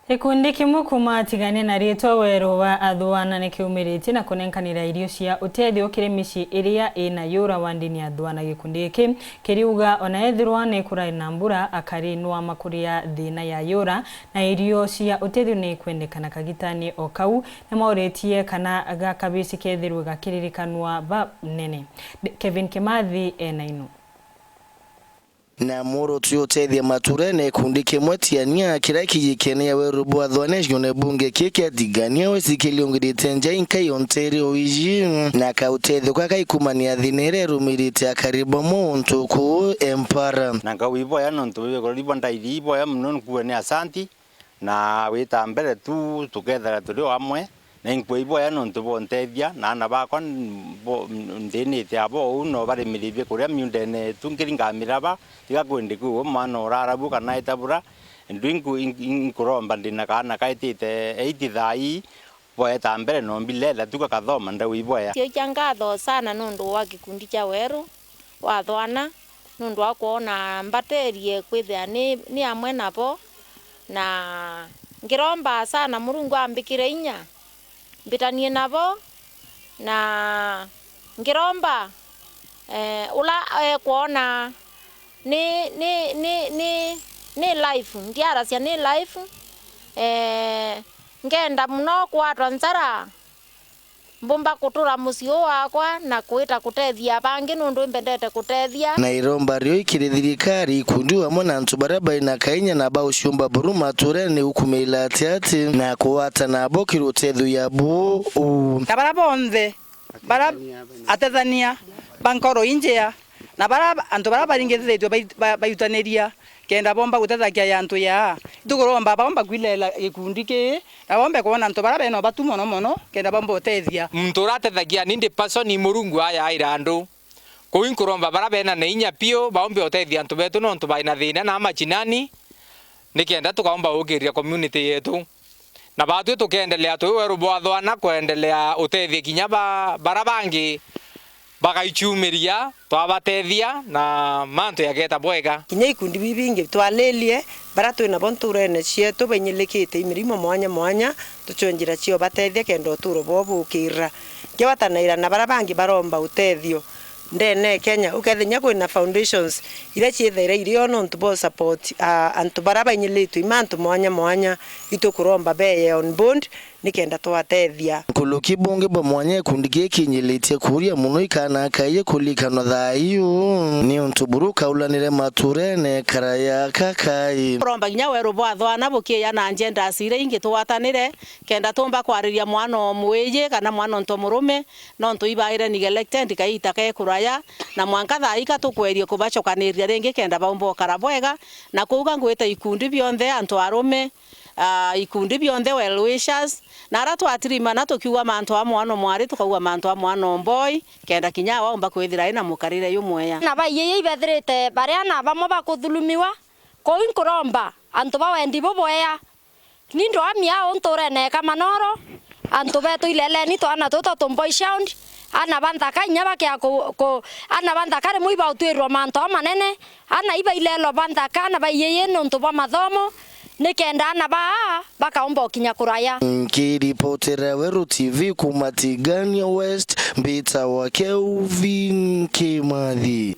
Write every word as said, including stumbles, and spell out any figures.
Gikundi kimwe kuuma Tigania na riitwa Weru wa Athwana ni kiumiritie na kunenkanira irio cia utethio kiri micii iria ina yura wa ndini ya Athwana. Gikundi giki kiriuga ona ethirwa ni kurari na mbura, akari nwa makuria thina ya yura na irio cia utethio ni ikwendekana kagitani o kau. Ni mauritie kana gaka kabisi kethirwe gakiririkanwa banene. Kevin Kimathi ena ino. Na muru tuyutethia maturene, gikundi kimwe Tiania kiria kijikene ya Weru bwa Athwana gicione bunge kii kia Tigania West kiliungirite nja inkai Ontario iji, na kautethio kaka ikumania thina iria irumirite akari ba muntu kuu Empara. Na nkauga iboya nontu bwa iboya mono, nkuuga ni asanti. Na wita mbere tu tukethira turi o amwe, na inkua iboya nontu bwa untethia, na aana bakwa n-, bo-, n-, ndinite abo uu no barimire biakuria miundene yetu, nkiringa miraba, tiga kwindi kwiwe mwana urarabu kana itabura, ndu inku-, ink-, ink-, inkuromba ndina kaana kaitite eight thaa ii, boeta mbere no mbiletha tu gakathoma ndau iboya. Tioikia ngatho sana nontu wa gikundi kia Weru wa Athwana, nontu wa kwona mbaterie kwithia ni, ni amwe nabo, na ngiromba sana Murungu ambikire inya mbitanie nabo, na ngiromba, eh, ula ekwona ni, ni, ni, ni, ni life, ndiaracia ni life, eh, ngenda muno kwatwa njara, mbumba kutura mucii uu wakwa na kwita kutethia bangi, nundu imbendete kutethia. Na iromba rio ikiri thirikari, ikundi amwe na antu baria bari na kainya na ba uciumba buru maturene ni gukumira ati ati na kugwatana nabo kiri utethio ya buu. Na baria bonthe, baria atethania ba nkoro injea, na baria antu baria baringithithitue bai-, ba-, baiutaniria kenda bomba gutethagia ya antu ya. Itukuromba baomba kwilela gikundi kii, na bombe kwona antu baria bena ubatu mono mono, kenda bomba utethia. Muntu uria atethagia ni ndi person i Murungu aya aira andu. Kuu inkuromba baria bena na inya piu baombe utethia antu betu nontu bai na thina na macinani, nikenda tukaomba gukiria community yetu. Na batwi tukeendelea twi Weru bwa Athwana kwendelea utethia kinya ba-, baria bangi bagaichumiria, twabatethia na mantu yageeta bwega. Kinya ikundi bibingi twalilie, baria twi nabo nturene cietu bainyilikite i mirimo mwanya mwanya, tuchwe njira cia ubatethia kenda uturo bwao bukirira. Ngigwatanaira na baria bangi baromba utethio ndene e Kenya, ukethia kinya kwina foundations iria ciithaira irio nontu bwa support, a, antu baria bainyilitwe i mantu mwanya mwanya, itukuromba beye on board, nikenda twatethia. Nkuruki bungi bwa mwanya gikundi giki kinyilitie kuuria mono ikana kaiji kulikanwa thaa iu, niuntu buru kaulanire maturene karaya kakai. Kuromba kinya Weru bwa Athwana bukiya na genders iria ingi tugwatanire, kenda tumba kwariria mwana o mwiji kana mwana o nto murume, nontu ibaire neglected kaita ke kuraya, na mwanka thaa ika tukwerie kubacokaniria ringi kenda baumba ukara bwega, na kuuga ngwita ikundi bionthe, antu arume, ah, ikundi bionthe, well wishers, na aria twatirimana tukiuga mantu a mwana mwari, tukauga mantu a mwana o mboi, kenda kinya awa aumba kwithira ina mukarire jumwea. Na baiyiyi ibethirite baria na bamwe bakuthulumiwa, kuu inkuromba antu ba wendi bubwea. Ni ndwamia au nturene eka manoro, antu betu ileleni twana tuto tumboi sound, ana ba nthaka inya bakia ku, ku, ana ba nthaka rimwe ibautwirwa mantu amanene, ana ibailelwa ba nthaka, ana baiyiyi nuntu bwa mathomo, nikenda ana baa bakaumba ukinya kuraya. Nkiripotera Weru T V kuuma Tigania West, mbitawa Kelvin Kimathi.